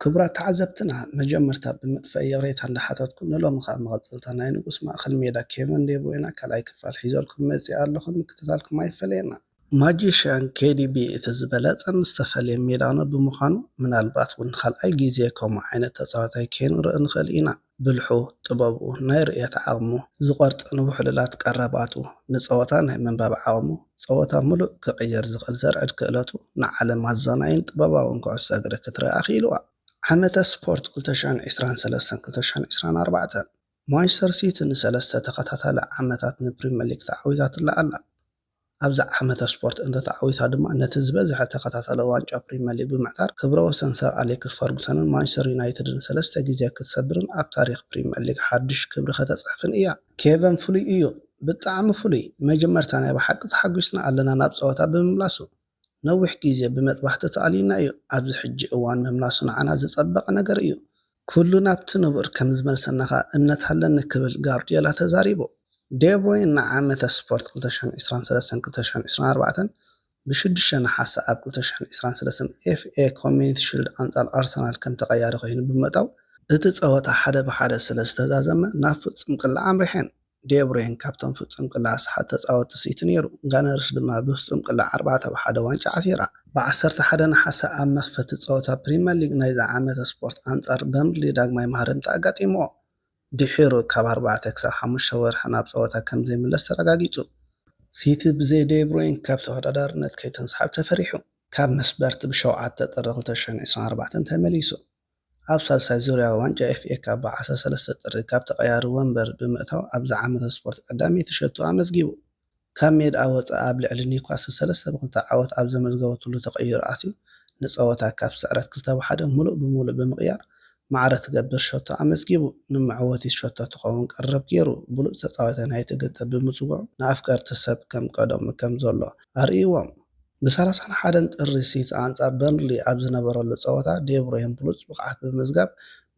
ክቡራት ተዓዘብትና፣ መጀመርታ ብመጥፍኢ ይቕሬታ እንዳሓተትኩም፣ ንሎሚ ከኣ መቐጸልታ ናይ ንጉስ ማእከል ሜዳ ኬቨን ዴብሮይና ካልኣይ ክፋል ሒዘልኩም መጺኣ ኣለኹ። ምክትታልኩም ኣይፈለየና። ማጂሽያን ኬዲቢ እቲ ዝበለጸን ዝተፈልየን ሜዳኖ ብምዃኑ፣ ምናልባት እውን ንኻልኣይ ግዜ ከምኡ ዓይነት ተጻዋታይ ከይንርኢ ንኽእል ኢና። ብልሑ፣ ጥበቡ፣ ናይ ርእየት ዓቕሙ፣ ዝቖርጸን ውሕሉላት ቀረባቱ፣ ንጸወታ ናይ ምንባብ ዓቕሙ፣ ጸወታ ምሉእ ክቕይር ዝኽእል ዘርዕድ ክእለቱ፣ ንዓለም ኣዛናይን ጥበባውን ኩዕሶ እግሪ ክትርኢ ኣኽኢልዋ። ዓመተ ስፖርት ክልተ ሽሕን ዕስራን ሰለስተን ክልተ ሽሕን ዕስራን ኣርባዕተን፣ ማንቸስተር ሲቲ ንሰለስተ ተኸታታሊ ዓመታት ንፕሪምየር ሊግ ተዓዊታትላ ኣላ። ኣብዚ ዓመተ ስፖርት እንተተዓዊታ ድማ፣ ነቲ ዝበዝሐ ተኸታታሊ ዋንጫ ፕሪምየር ሊግ ብምዕታር፣ ክብረ ወሰን ሰር ኣሌክስ ፈርጉሰንን ማንቸስተር ዩናይትድን ሰለስተ ግዜ ክትሰብርን ኣብ ታሪኽ ፕሪምየር ሊግ ሓድሽ ክብሪ ከተጽሕፍን እያ። ኬቨን ፍሉይ እዩ፣ ብጣዕሚ ፍሉይ። መጀመርታ ናይ ብሓቂ ተሓጒስና ኣለና ናብ ጸወታ ብምምላሱ። ነዊሕ ግዜ ብመጥባሕቲ ተኣልዩና እዩ። ኣብዚ ሕጂ እዋን ምምላሱ ንዓና ዝጸበቐ ነገር እዩ። ኩሉ ናብቲ ንቡር ከም ዝመልሰና ከኣ እምነት ኣለኒ ክብል ጋርዲዮላ ተዛሪቡ። ዴብሮይን ንዓመተ ስፖርት ክልተ ሽሕን ዕስራን ሰለስተን ክልተ ሽሕን ዕስራን ኣርባዕተን ብሽዱሽተ ነሓሰ ኣብ ክልተ ሽሕን ዕስራን ሰለስተን ኤፍ ኤ ኮሚኒቲ ሺልድ ኣንጻር ኣርሰናል ከም ተቐያሪ ኮይኑ ብምእታው፣ እቲ ጸወታ ሓደ ብሓደ ስለ ዝተዛዘመ ናብ ፍጹም ቅላዕ ኣምሪሐን። ዴብሮይን ካብቶም ፍጹም ቅላዕ ሰሓት ተጻወትቲ ሲቲ ነይሩ። ጋነርስ ድማ ብፍጹም ቅላዕ ኣርባዕተ ብሓደ ዋንጫ ዓቲራ። ብዓሰርተ ሓደ ነሓሰ ኣብ መኽፈቲ ጸወታ ፕሪምየር ሊግ ናይዚ ዓመተ ስፖርት ኣንጻር በርንሊ ዳግማይ ማህረምቲ ኣጋጢምዎ። ድሒሩ ካብ ኣርባዕተ ክሳብ ሓሙሽተ ወርሒ ናብ ጸወታ ከም ዘይምለስ ተረጋጊጹ። ሲቲ ብዘይ ዴብሮይን ካብ ተወዳዳርነት ከይተንሳሕብ ተፈሪሑ፣ ካብ መስበርቲ ብሸውዓተ ጥሪ ክልተ ሽሕን ዕስራን ኣርባዕተን ተመሊሱ። ኣብ ሳልሳይ ዙርያ ዋንጫ ኤፍ ኤ ካፕ ብዓሰርተ ሰለስተ ጥሪ ካብ ተቐያሪ ወንበር ብምእታው ኣብዚ ዓመተ ስፖርት ቀዳመይቲ ሸቶ ኣመዝጊቡ። ካብ ሜድኣ ወጻኢ ኣብ ልዕሊ ኒውካስል ሰለስተ ብክልተ ዓወት ኣብ ዘመዝገበትሉ ተቐይሩ ኣትዩ፣ ንጸወታ ካብ ስዕረት ክልተ ብሓደ ምሉእ ብምሉእ ብምቕያር ማዕረ ትገብር ሸቶ ኣመዝጊቡ። ንመዕወቲት ሸቶ ትኸውን ቀረብ ገይሩ ብሉጽ ተጻዋታይ ናይቲ ግጥም ብምጽውዑ ንኣፍቀርቲ ሰብ ከም ቀደሙ ከም ዘሎ ኣርእይዎም። ብሰላሳን ሓደን ጥሪ ሲቲ ኣንጻር በርንሊ ኣብ ዝነበረሉ ጸወታ ዴብሮይን ብሉጽ ብቕዓት ብምምዝጋብ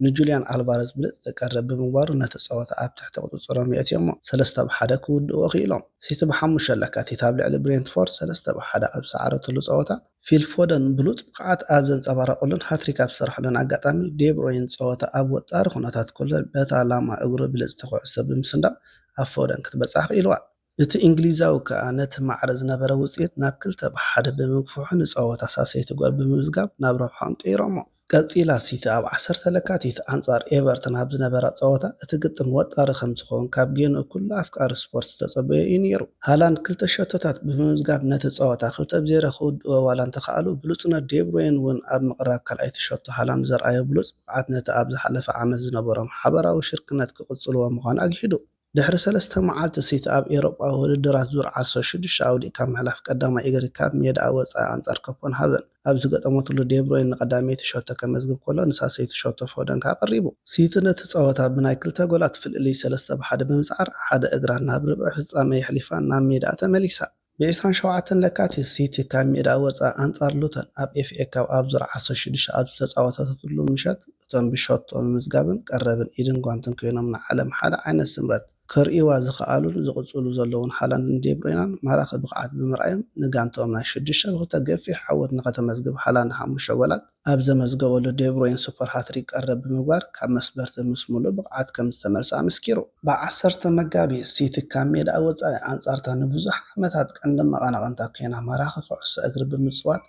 ንጁልያን ኣልቫረዝ ብልጽቲ ቀረብ ብምግባሩ ነቲ ጸወታ ኣብ ትሕቲ ቁጽጽሮም የእትዮሞ ሰለስተ ብሓደ ክውድእዎ ክኢሎም። ሲቲ ብሓሙሽተ ለካቲት ኣብ ልዕሊ ብሬንትፎርድ ሰለስተ ብሓደ ኣብ ዝሰዓረትሉ ጸወታ ፊል ፎደን ብሉጽ ብቕዓት ኣብ ዘንጸባረቐሉን ሃትሪክ ኣብ ዝሰርሐሉን ኣጋጣሚ ዴብሮይን ጸወታ ኣብ ወጣሪ ኩነታት ኮሎ በታ ላማ እግሩ ብልጽቲ ኩዕሶ ብምስንዳእ ኣብ ፎደን ክትበጽሕ ክኢልዋ። እቲ እንግሊዛዊ ከኣ ነቲ ማዕረ ዝነበረ ውጽኢት ናብ ክልተ ብሓደ ብምግፍሑ ንጸወታ ሳሰይቲ ጎል ብምምዝጋብ ናብ ረብሓኦም ቀይሮሞ። ቀጺላ ሲቲ ኣብ ዓሰርተ ለካቲት ኣንጻር ኤቨርተን ኣብ ዝነበራ ጸወታ እቲ ግጥም ወጣሪ ከም ዝኸውን ካብ ጌንኡ ኩሉ ኣፍቃሪ ስፖርት ዝተጸበዮ እዩ ነይሩ። ሃላንድ ክልተ ሸቶታት ብምምዝጋብ ነቲ ጸወታ ክልተ ብ ዜሮ ክውድእዎ ዋላ እንተኸኣሉ ብሉጽነት ዴብሮይን እውን ኣብ ምቕራብ ካልኣይቲ ሸቶ ሃላንድ ዘርኣዮ ብሉጽ ብቕዓት ነቲ ኣብ ዝሓለፈ ዓመት ዝነበሮም ሓበራዊ ሽርክነት ክቕጽልዎ ምዃኑ ኣግሂዱ። ድሕሪ ሰለስተ መዓልቲ ሲቲ ኣብ ኤውሮጳዊ ውድድራት ዙር ዓሰርተ ሽዱሽተ ኣውዲእ ካብ ምሕላፍ ቀዳማይ እግሪ ካብ ሜድኣ ወጻኢ ኣንጻር ኮፐንሃገን ኣብ ዝገጠመትሉ ዴብሮይን ንቐዳመይቲ ሸቶ ከመዝግብ ከሎ ንሳሰይቲ ሸቶ ፎደን ከኣ ቀሪቡ። ሲቲ ነቲ ጸወታ ብናይ ክልተ ጎላት ፍልልይ ሰለስተ ብሓደ ብምስዓር ሓደ እግራ ናብ ርብዒ ፍጻመ የሕሊፋ ናብ ሜድኣ ተመሊሳ። ብዕስራን ሸውዓተን ለካቲት ሲቲ ካብ ሜዳ ወጻኢ ኣንጻር ሉተን ኣብ ኤፍ ኤ ካፕ ኣብ ዙር ዓሰርተ ሽዱሽተ ኣብ ዝተጻወተትሉ ምሸት እቶም ብሸቶ ምምዝጋብን ቀረብን ኢድን ጓንትን ኮይኖም ንዓለም ሓደ ዓይነት ስምረት ከርእይዋ ዝኸኣሉን ዝቕጽሉ ዘለዉን ሃላንድን ዴብሮይናን ማራኺ ብቕዓት ብምርኣዮም ንጋንትኦም ናይ ሽዱሽተ ብ ክልተ ገፊሕ ዓወት ንኸተመዝግብ ሃላንድ ሓሙሽተ ጎላት ኣብ ዘመዝገበሉ ዴብሮይን ሱፐር ሃትሪክ ቀረብ ብምግባር ካብ መስበርቲ ምስ ሙሉእ ብቕዓት ከም ዝተመልሰ ኣመስኪሩ። ብዓሰርተ መጋቢት ሲቲ ካብ ሜዳ ወጻኢ ኣንጻርታ ንብዙሕ ዓመታት ቀንዲ መቐናቕንታ ኮይና ማራኺ ኩዕሶ እግሪ ብምጽዋት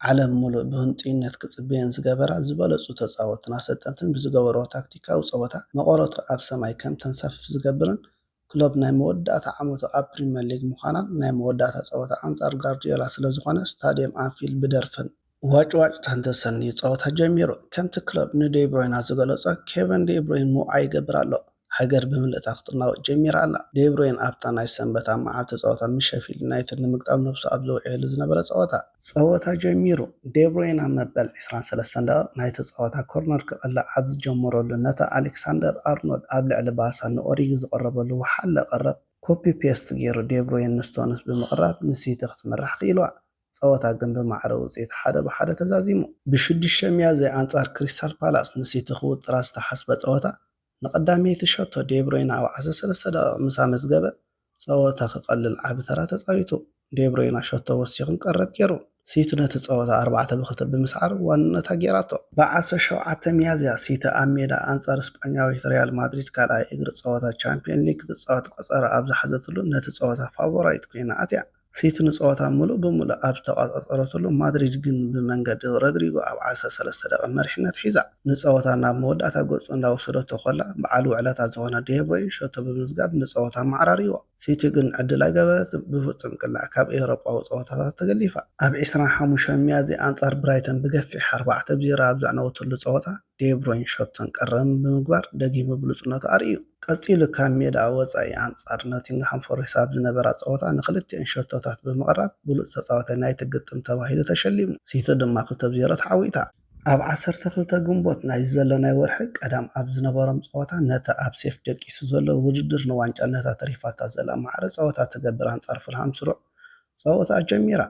ዓለም ሙሉእ ብህንጡይነት ክጽበየን ዝገበራ ዝበለጹ ተጻወትን ኣሰልጠንትን ብዝገበርዎ ታክቲካዊ ጸወታ መቐረቱ ኣብ ሰማይ ከም ተንሳፍፍ ዝገብርን ክሎፕ ናይ መወዳእታ ዓመቱ ኣብ ፕሪምየር ሊግ ምዃናን ናይ መወዳእታ ጸወታ ኣንጻር ጋርዲዮላ ስለ ዝኾነ ስታድየም ኣንፊልድ ብደርፍን ዋጭዋጭታን ተሰንዩ ጸወታ ጀሚሩ። ከምቲ ክሎፕ ንዴብሮይና ዝገለጾ ኬቨን ዴብሮይን ምውዓይ ይገብር ኣሎ። ሃገር ብምልእታ ክትናወጥ ጀሚራ ኣላ። ዴብሮይን ኣብታ ናይ ሰንበት ኣብ መዓልቲ ጸወታ ምስ ሸፊልድ ዩናይትድ ንምግጣም ነብሱ ኣብ ዘውዕየሉ ዝነበረ ጸወታ። ጸወታ ጀሚሩ። ዴብሮይን ኣብ መበል ዕስራን ሰለስተን ደቂቕ ናይቲ ጸወታ ኮርነር ክቐልዕ ኣብ ዝጀመረሉ ነታ ኣሌክሳንደር ኣርኖልድ ኣብ ልዕሊ ባርሳ ንኦሪጊ ዝቐረበሉ ወሓለ ቀረብ ኮፒ ፔስት ገይሩ ዴብሮይን ንስቶንስ ብምቕራብ ንሲቲ ክትምራሕ ክኢልዋ። ጸወታ ግን ብማዕረ ውጽኢት ሓደ ብሓደ ተዛዚሙ። ብሽዱሽተ ሚያዝያ ኣንጻር ክሪስታል ፓላስ ንሲቲ ክውጥራ ዝተሓስበ ጸወታ ንቐዳመይቲ ሸቶ ዴብሮይነ ኣብ ዓሰርተ ሰለስተ ደቂቕ ምስ ኣመዝገበ፣ ጸወታ ክቐልል ዓቢ ተራ ተጻዊቱ። ዴብሮይና ሸቶ ወሲኹን ቀረብ ገይሩ። ሲቲ ነቲ ጸወታ ኣርባዕተ ብ ክልተ ብምስዓር ዋንነታ ገይራቶ። ብ ዓሰርተ ሸውዓተ ሚያዝያ፣ ሲቲ ኣብ ሜዳ ኣንጻር ስጳኛዊት ሪያል ማድሪድ ካልኣይ እግሪ ጸወታ ቻምፕዮን ሊግ ክትጻወት ቆጸራ ኣብ ዝሓዘትሉ፣ ነቲ ጸወታ ፋቮራይት ኮይና ኣትያ። ሲቲ ንጸወታ ምሉእ ብምሉእ ኣብ ዝተቖጻጸረትሉ፣ ማድሪድ ግን ብመንገዲ ሮድሪጎ ኣብ ዓሰርተ ሰለስተ ደቂቕ መሪሕነት ሒዛ፣ ንጸወታ ናብ መወዳእታ ገጹ እንዳወሰደቶ ከላ፣ በዓል ውዕለታ ዝኾነ ዴብሮይን ሸቶ ብምምዝጋብ ንጸወታ ኣመዓራርይዎ። ሲቲ ግን ዕድል ኣይገበረትን፣ ብፍጹም ቅላዕ ካብ ኤውሮጳዊ ጸወታታት ተገሊፋ። ኣብ ዕስራን ሓሙሽተን ሚያዝያ ኣንጻር ብራይተን ብገፊሕ ኣርባዕተ ብ ዜሮ ኣብ ዘዕነወትሉ ጸወታ፣ ዴብሮይን ሸቶን ቀረብን ብምግባር ደጊሙ ብሉጽነቱ ኣርእዩ። ቀጺሉ ካብ ሜዳ ወጻኢ ኣንጻር ኖቲንግሃም ፎረስት ኣብ ዝነበራ ጸወታ ንክልቲኤን ሸቶታት ብምቕራብ ብሉጽ ተጻዋታይ ናይቲ ግጥም ተባሂሉ ተሸሊሙ። ሲቲ ድማ ክልተ ብ ዜሮ ተዓዊታ። ኣብ ዓሰርተ ክልተ ግንቦት ናይዚ ዘሎ ናይ ወርሒ ቀዳም ኣብ ዝነበሮም ጸወታ ነቲ ኣብ ሴፍ ደቂሱ ዘሎ ውድድር ንዋንጫ ነታ ተሪፋታ ዘላ ማዕረ ጸወታ ትገብር ኣንጻር ፉልሃም ስሩዕ ጸወታ ጀሚራ።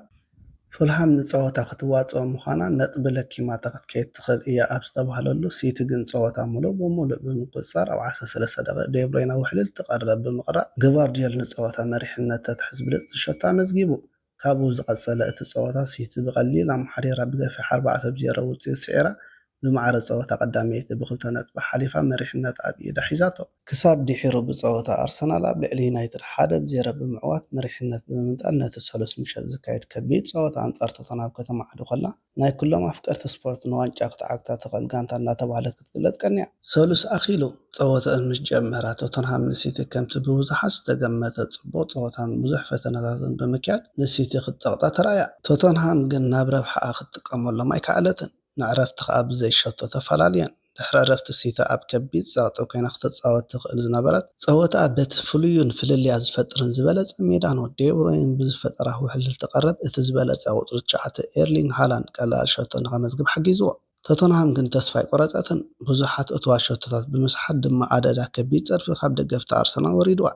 ፉልሃም ንጸወታ ክትዋጽኦ ምዃና ነጥቢ ለኪማታ ክትከይድ ትኽእል እያ ኣብ ዝተባህለሉ፣ ሲቲ ግን ጸወታ ምሉእ ብምሉእ ብምቁጽጻር ኣብ ዓሰርተ ሰለስተ ደቂቕ ዴብሮይና ውሕልልቲ ቀረብ ብምቕራብ፣ ግቫርዲዮል ንጸወታ መሪሕነት ተትሕዝ ብልጽቲ ሸቶ ኣመዝጊቡ። ካብኡ ዝቐጸለ እቲ ጸወታ፣ ሲቲ ብቐሊል ኣመሓዲራ ብገፊሕ ኣርባዕተ ብ ዜሮ ውጽኢት ስዒራ፣ ብማዕረ ጸወታ ቀዳመይቲ ብክልተ ነጥቢ ሓሊፋ መሪሕነት ኣብ ኢዳ ሒዛቶ። ክሳብ ድሒሩ ብጸወታ ኣርሰናል ኣብ ልዕሊ ዩናይትድ ሓደ ብ ዜሮ ብምዕዋት መሪሕነት ብምምንጣል፣ ነቲ ሰሉስ ምሸት ዝካየድ ከቢድ ጸወታ ኣንጻር ቶተንሃም ከተማዕዱ ከላ፣ ናይ ኩሎም ኣፍቀርቲ ስፖርት ንዋንጫ ክትዓግታ ትኽእል ጋንታ እናተባህለት ክትግለጽ ቀንያ። ሰሉስ ኣኺሉ ጸወታኣን ምስ ጀመራ፣ ቶተንሃም ንሲቲ ከምቲ ብብዙሓት ዝተገመተ ጽቡቕ ጸወታን ብዙሕ ፈተነታትን ብምክያድ ንሲቲ ክትጸቕጣ ተራእያ። ቶተንሃም ግን ናብ ረብሓኣ ክትጥቀመሎም ኣይከኣለትን። ንዕረፍቲ ከኣ ብዘይ ሸቶ ተፈላልየን። ድሕሪ ዕረፍቲ፣ ሲቲ ኣብ ከቢድ ጸቕጢ ኮይና ክትጻወት ትኽእል ዝነበረት፣ ጸወታኣ በቲ ፍሉይን ፍልልያት ዝፈጥርን ዝበለጸ ሜዳ ኖ ዴብሮይን ብዝፈጠራ ውሕልልቲ ቀረብ እቲ ዝበለጸ ቁጽሪ ትሽዓተ ኤርሊንግ ሃላንድ ቀላል ሸቶ ንኸመዝግብ ሓጊዝዎ። ቶተንሃም ግን ተስፋ ኣይቆረጸትን። ብዙሓት እትዋት ሸቶታት ብምስሓት ድማ ኣደዳ ከቢድ ጸድፊ ካብ ደገፍቲ ኣርሰናል ወሪድዋ።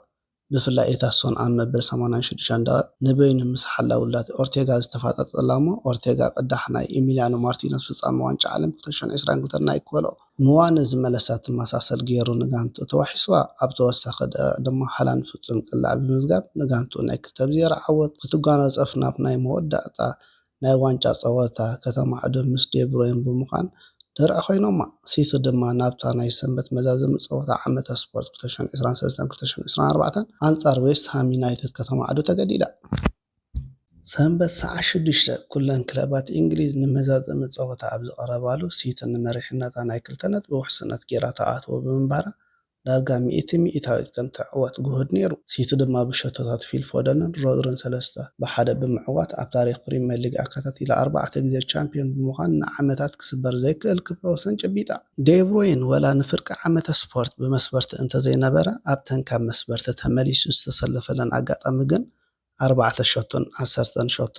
ብፍላይ እታ ሶን ኣብ መበል ሰማንያን ሽዱሽተን ደቂቕ ንበይኑ ምስ ሓላው ላቲ ኦርቴጋ ዝተፋጠጠላ እሞ፣ ኦርቴጋ ቅዳሕ ናይ ኢሚሊያኖ ማርቲነዝ ፍጻመ ዋንጫ ዓለም ክልተ ሽሕን ዕስራን ክልተን ናይ ኮሎ ምዋነ ዝመለሳ ትመሳሰል ገይሩ ንጋንትኡ ተዋሒስዋ። ኣብ ተወሳኺ ደቂቕ ድማ ሃላንድ ፍጹም ቅላዕ ብምምዝጋብ ንጋንትኡ ናይ ክልተ ብ ዜሮ ዓወት ክትጓነጸፍ ናብ ናይ መወዳእታ ናይ ዋንጫ ጸወታ ከተማዕዱ ምስ ዴብሮይን ብምዃን ድርዒ ኮይኖማ። ሲቲ ድማ ናብታ ናይ ሰንበት መዛዘሚ ጸወታ ዓመተ ስፖርት ክልተ ሽሕን ዕስራን ሰለስተን ክልተ ሽሕን ዕስራን ኣርባዕተን ኣንጻር ዌስት ሃም ዩናይትድ ከተማዕዱ ተገዲዳ። ሰንበት ሰዓት ሽዱሽተ ኩለን ክለባት እንግሊዝ ንመዛዘሚ ጸወታ ኣብ ዝቐረባሉ፣ ሲቲ ንመሪሕነታ ናይ ክልተ ነጥቢ ውሕስነት ገይራ ትኣትዎ ብምንባራ፣ ዳርጋ ሚእቲ ሚእታዊት ከም ትዕወት ግሁድ ነይሩ። ሲቲ ድማ ብሸቶታት ፊል ፎደንን ሮድሪን ሰለስተ ብ ሓደ ብምዕዋት ኣብ ታሪኽ ፕሪምየር ሊግ ኣከታቲላ ኣርባዕተ ግዜ ቻምፕዮን ብምዃን ንዓመታት ክስበር ዘይክእል ክብረ ወሰን ጨቢጣ። ዴብሮይን ወላ ንፍርቂ ዓመተ ስፖርት ብመስበርቲ እንተዘይነበረ፣ ኣብተን ካብ መስበርቲ ተመሊሱ ዝተሰለፈለን ኣጋጣሚ ግን ኣርባዕተ ሸቶን ዓሰርተን ሸቶ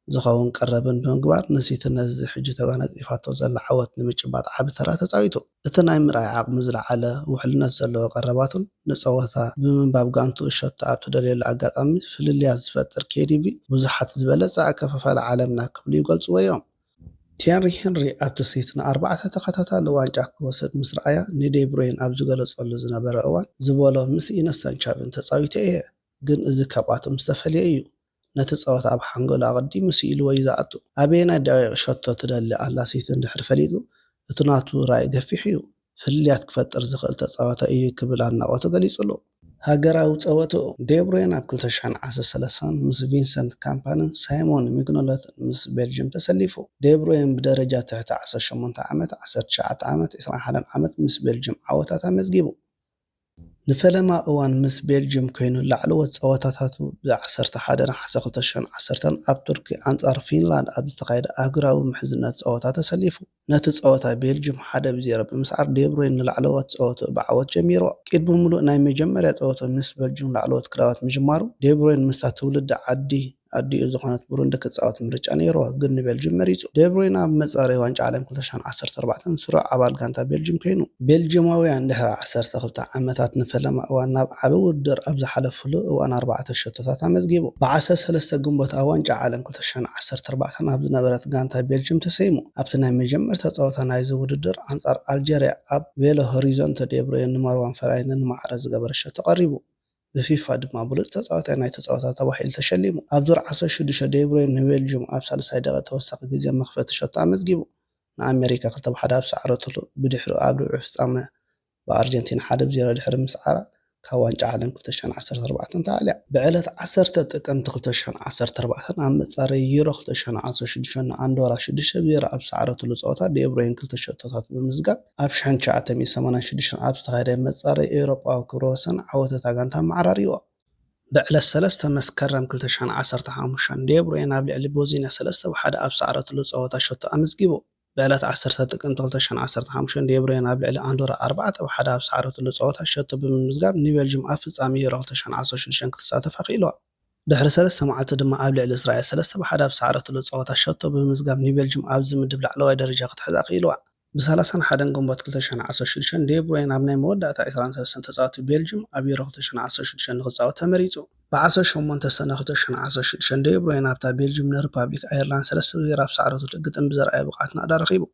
ዝኸውን ቀረብን ብምግባር ንሲቲ ነዚ ሕጂ ተጓናጺፋቶ ዘላ ዓወት ንምጭባጥ ዓቢ ተራ ተጻዊቱ። እቲ ናይ ምርኣይ ዓቕሙ ዝለዓለ ውሕልነት ዘለዎ ቀረባቱን ንጸወታ ብምንባብ ጋንትኡ ሸቶ ኣብ ትደልየሉ ኣጋጣሚ ፍልልያት ዝፈጥር ኬዲቢ ብዙሓት ዝበለጸ ኣከፋፋሊ ዓለምና ክብሉ ይገልጽዎ እዮም። ቲየሪ ሄንሪ ኣብቲ ሲቲ ንኣርባዕተ ተኸታታሊ ዋንጫ ክወስድ ምስ ረኣያ ንዴብሮይን ኣብ ዝገለጸሉ ዝነበረ እዋን ዝበሎ ምስ ኢነስተን ቻቪን ተጻዊተ እየ፣ ግን እዚ ካብኣቶም ዝተፈልየ እዩ። ነቲ ጸወታ ኣብ ሓንጎሉ ኣቐዲሙ ስኢልዎ እዩ ዝኣቱ። ኣበየናይ ደቂቕ ሸቶ ትደሊ ኣላ ሲቲ እንድሕር ፈሊጡ፣ እቲ ናቱ ራእይ ገፊሕ እዩ። ፍልልያት ክፈጥር ዝኽእል ተጻዋታይ እዩ ክብል ኣድናቖቱ ገሊጹሉ። ሃገራዊ ጸወትኡ፣ ዴብሮይን ኣብ ክልተ ሽሕን ዓሰርተ ሰለስተን ምስ ቪንሰንት ካምፓንን ሳይሞን ሚግኖለትን ምስ ቤልጅም ተሰሊፉ። ዴብሮይን ብደረጃ ትሕቲ ዓሰርተ ሸሞንተ ዓመት፣ ዓሰርተ ትሽዓተ ዓመት፣ ዕስራን ሓደን ዓመት ምስ ቤልጅም ዓወታት ኣመዝጊቡ። ንፈለማ እዋን ምስ ቤልጅም ኮይኑ ላዕለዎት ጸወታታቱ ብ ዓሰርተ ሓደ ነሓሰ ክልተ ሽሕን ዓሰርተን ኣብ ቱርኪ ኣንጻር ፊንላንድ ኣብ ዝተኻየደ ኣህጉራዊ ምሕዝነት ጸወታ ተሰሊፉ። ነቲ ጸወታ ቤልጅም ሓደ ብ ዜሮ ብምስዓር ዴብሮይን ንላዕለዎት ጸወትኡ ብዓወት ጀሚርዎ። ቅድሚ ምሉእ ናይ መጀመርያ ጸወትኡ ምስ ቤልጅም ላዕለዎት ክለባት ምጅማሩ ዴብሮይን ምስታ ትውልዲ ዓዲ ኣዲኡ ዝኾነት ብሩንዲ ክጻወት ምርጫ ነይርዎ፣ ግን ንቤልጅም መሪጹ። ዴብሮይነ ኣብ መጻረዪ ዋንጫ ዓለም ክልተ ሽሕን ዓሰርተ ኣርባዕተን ስሩዕ ኣባል ጋንታ ቤልጅም ኮይኑ። ቤልጅማውያን ድሕሪ ዓሰርተ ክልተ ዓመታት ንፈለማ እዋን ናብ ዓቢ ውድድር ኣብ ዝሓለፍሉ እዋን ኣርባዕተ ሸቶታት ኣመዝጊቡ። ብ ዓሰርተ ሰለስተ ግንቦት ኣብ ዋንጫ ዓለም ክልተ ሽሕን ዓሰርተ ኣርባዕተን ኣብ ዝነበረት ጋንታ ቤልጅም ተሰይሙ። ኣብቲ ናይ መጀመርታ ጸወታ ናይዚ ውድድር ኣንጻር ኣልጀርያ ኣብ ቤሎ ሆሪዞንተ ዴብሮይነ ንማርዋን ፈላይነ ንማዕረ ዝገበረ ሸቶ ቀሪቡ። ብፊፋ ድማ ብሉጽ ተጻዋታይ ናይቲ ጸወታ ተባሂሉ ተሸሊሙ። ኣብ ዙር ዓሰርተ ሽዱሽተ ዴብሮይን ንቤልጅም ኣብ ሳልሳይ ደቂቕ ተወሳኺ ግዜ መኽፈቲ ሸቶ ኣመዝጊቡ። ንኣሜሪካ ክልተ ብሓደ ኣብ ሰዓረትሉ፣ ብድሕሪኡ ኣብ ርብዒ ፍጻመ ብኣርጀንቲና ሓደ ብ ዜሮ ድሕሪ ምስዓራ ካብ ዋንጫ ዓለም ክልተ ሽሕን ዓሰርተ ኣርባዕተን ተኣልያ። ብዕለት ዓሰርተ ጥቅምቲ ክልተ ሽሕን ዓሰርተ ኣርባዕተን ኣብ መጻረዪ ዩሮ ክልተ ሽሕን ዓሰርተ ሽዱሽተን ንኣንዶራ ሽዱሽተ ብ ዜሮ ኣብ ዝሰዓረትሉ ጸወታ ዴብሮይን ክልተ ሸቶታት ብምምዝጋብ ኣብ ሽሕን ትሽዓተ ሚእትን ሰማንያን ሽዱሽተን ኣብ ዝተኻየደ መጻረዪ ኤውሮጳዊ ክብረ ወሰን ዓወት እታ ጋንታ ኣመዓራርይዎ። ብዕለት ሰለስተ መስከረም ክልተ ሽሕን ዓሰርተ ሓሙሽተን ዴብሮይን ኣብ ልዕሊ ቦዝንያ ሰለስተ ብ ሓደ ኣብ ዝሰዓረትሉ ጸወታ ሸቶ ኣመዝጊቡ። ብዕለት ዓሰርተ ጥቅምቲ ክልተ ሽሕን ዓሰርተ ሓሙሽተን ዴብሮይን ኣብ ልዕሊ ኣንዶራ ኣርባዕተ ብ ሓደ ኣብ ዝሰዓረትሉ ጸወታ ሸቶ ብምምዝጋብ ንቤልጅም ኣብ ፍጻመ ዩሮ ክልተ ሽሕን ዓሰርተ ሽዱሽተን ክትሳተፍ ኣኽኢልዋ። ድሕሪ ሰለስተ መዓልቲ ድማ ኣብ ልዕሊ እስራኤል ሰለስተ ብ ሓደ ኣብ ዝሰዓረትሉ ጸወታ ሸቶ ብምምዝጋብ ንቤልጅም ኣብዚ ምድብ ላዕለዋይ ደረጃ ክትሕዝ ኣኽኢልዋ። ብ ሰላሳን ሓደን ግንቦት ክልተ ሽሕን ዓሰርተ ሽዱሽተን ዴብሮይን ኣብ ናይ መወዳእታ ዕስራን ሰለስተን ተጻወትቲ ቤልጅም ኣብ ዩሮ ክልተ ሽሕን ዓሰርተ ሽዱሽተን ንኽጻወት ተመሪጹ። ብ ዓሰርተ ሸሞንተ ሰነ ክልተ ሽሕን ዓሰርተ ሽዱሽተን ዴብሮይን ኣብታ ቤልጅም ንሪፓብሊክ ኣየርላንድ ሰለስተ ብ ዜሮ ኣብ ዝሰዓረትሉ ግጥም ብዘርኣዮ ብቕዓት ናእዳ ረኺቡ።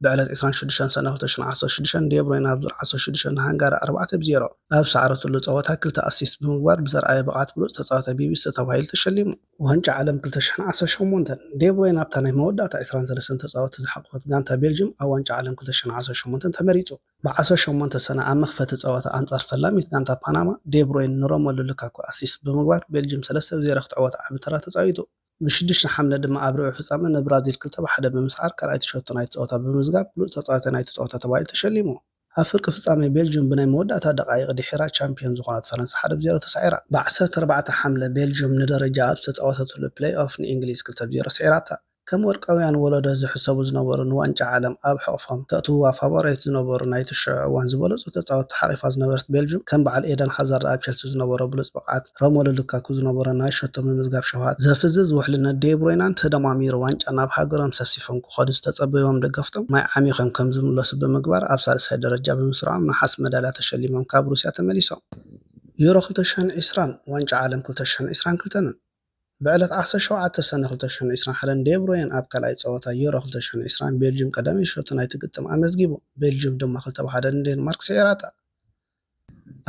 ብዕለት ዕስራን ሽዱሽተን ሰነ ክልተ ሽሕን ዓሰርተ ሽዱሽተን ዴብሮይን ኣብ ዙር ዓሰርተ ሽዱሽተ ንሃንጋሪ ኣርባዕተ ብ ዜሮ ኣብ ዝሰዓረትሉ ጸወታ ክልተ ኣሲስት ብምግባር ብዘርኣዮ ብቕዓት ብሉጽ ተጻዋታይ ቢቢሲ ተባሂሉ ተሸሊሙ። ዋንጫ ዓለም ክልተ ሽሕን ዓሰርተ ሸሞንተን ዴብሮይን ኣብታ ናይ መወዳእታ ዕስራን ሰለስተን ተጻወትቲ ዝሓቖፈት ጋንታ ቤልጅም ኣብ ዋንጫ ዓለም ክልተ ሽሕን ዓሰርተ ሸሞንተን ተመሪጹ። ብ ዓሰርተ ሸሞንተ ሰነ ኣብ መኽፈቲ ጸወታ ኣንጻር ፈላሚት ጋንታ ፓናማ ዴብሮይን ንሮመሉ ሉካኩ ኣሲስት ብምግባር ቤልጅም ሰለስተ ብ ዜሮ ክትዕወት ዓቢ ተራ ተጻዊቱ። ብ ሽዱሽተ ሓምለ ድማ ኣብ ርብዒ ፍጻመ ንብራዚል ክልተ ብ ሓደ ብምስዓር ካልኣይቲ ሸቶ ናይቲ ጸወታ ብምምዝጋብ ብሉጽ ተጻዋታይ ናይቲ ጸወታ ተባሂሉ ተሸሊሙ። ኣብ ፍርቂ ፍጻመ ቤልጅም ብናይ መወዳእታ ደቓይቕ ድሒራ ቻምፕዮን ዝኾነት ፈረንሳ ሓደ ብ ዜሮ ተሳዒራ። ብ ዓሰርተ ኣርባዕተ ሓምለ ቤልጅም ንደረጃ ኣብ ዝተጻወተትሉ ፕለይ ኦፍ ንእንግሊዝ ክልተ ብ ዜሮ ስዒራታ። ከም ወርቃውያን ወለዶ ዝሕሰቡ ዝነበሩ ንዋንጫ ዓለም ኣብ ሕቕፎም ከእትውዋ ፋቮራይት ዝነበሩ ናይቲ ሽዑ እዋን ዝበለጹ ተጻወትቲ ሓቒፋ ዝነበረት ቤልጅም ከም በዓል ኤደን ሃዛርድ ኣብ ቸልሲ ዝነበሮ ብሉጽ ብቕዓት ሮመሉ ሉካኩ ዝነበሮ ናይ ሸቶ ምምዝጋብ ሸውሃት ዘፍዝዝ ውሕልነት ዴብሮይናን ተደማሚሩ ዋንጫ ናብ ሃገሮም ሰፍሲፎም ክኸዱ ዝተጸበይዎም ደገፍቶም ማይ ዓሚኾም ከም ዝምለሱ ብምግባር ኣብ ሳልሳይ ደረጃ ብምስርዖም ነሓስ መዳልያ ተሸሊሞም ካብ ሩስያ ተመሊሶም። ዩሮ ክልተ ሽሕን ዕስራን ዋንጫ ዓለም ክልተ ሽሕን ዕስራን ክልተን ብዕለት ዓሰርተ ሸውዓተ ሰነ ክልተ ሽሕን ዕስራን ሓደን ዴብሮይን ኣብ ካልኣይ ጸወታ ዩሮ ክልተ ሽሕን ዕስራን ቤልጅም ቀዳመይቲ ሸቶ ናይቲ ግጥም ኣመዝጊቡ። ቤልጅም ድማ ክልተ ብ ሓደ ንዴንማርክ ስዒራታ።